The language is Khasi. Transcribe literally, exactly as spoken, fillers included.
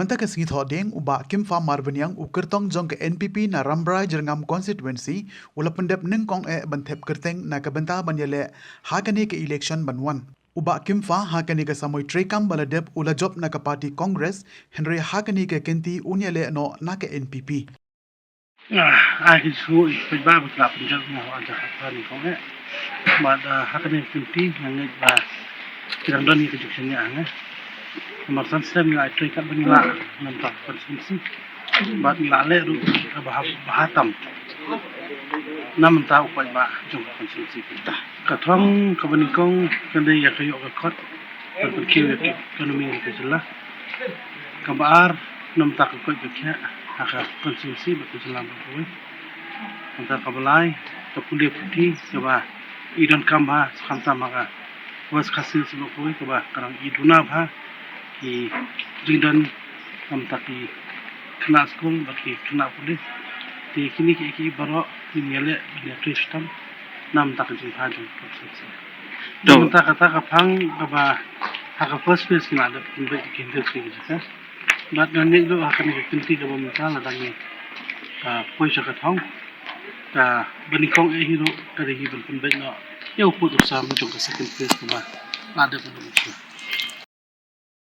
Mynta ka sngi Thohdieng, u Bah Kimfa Marbaniang, u kyrtong jong ka N P P na Rambrai Jyrngam Constituency, u la pyndep nyngkong eh ban thep kyrteng na ka bynta ban ïaleh ha kane ka election ban wan. U Bah Kimfa ha kane ka samoi treikam ba la dep u la jop na ka party Congress, hynrei ha kane ka kynti un ïaleh noh na ka N P P. Ah, ai ki shu i peit ba ba ki la pynjot nga ha jaka pha ni kong eh. Bad, ah, ha kane ka kynti nga ngeit ba ki dang don ïa ka juk shaniah hangne. Namar san snem ngi la ai trei kat ba ngi lah na bynta ka constituency. Bad ngi la leh ruh kaba ha, ba ha tam na bynta u paidbah jong ka constituency. Ka thong kaba nyngkong kan dei ïa ka ïoh ka kot ban pynkiew ïa ka economy ka jylla. Kaba ar, na bynta ka koit ka khiah ha ka constituency bad ka jylla baroh kawei. Na bynta kaba lai, ka pule puthi kaba i donkam bha, khamtam ha ka West Khasi Hills baroh kawei, kaba ka dang i duna bha ki jingdon na bynta ki khynnah skul bad ki khynnah pule. Te kine kiei kiei baroh ngin ïaleh ban ïatrei shitom na bynta ka jingbha jong ka constituency. Na bynta kata ka phang kaba ha ka first phase ngi la dep pynbeit ki hynriew tylli ki jaka. Bad nga ngeit ruh ha kane ka kynti kaba mynta lada ngi, ah, poi sha ka thong, kaba nyngkong eh hi ruh ka dei hi ban pynbeit noh ïa u pud u sam jong ka second phase kaba la dep pynbeit.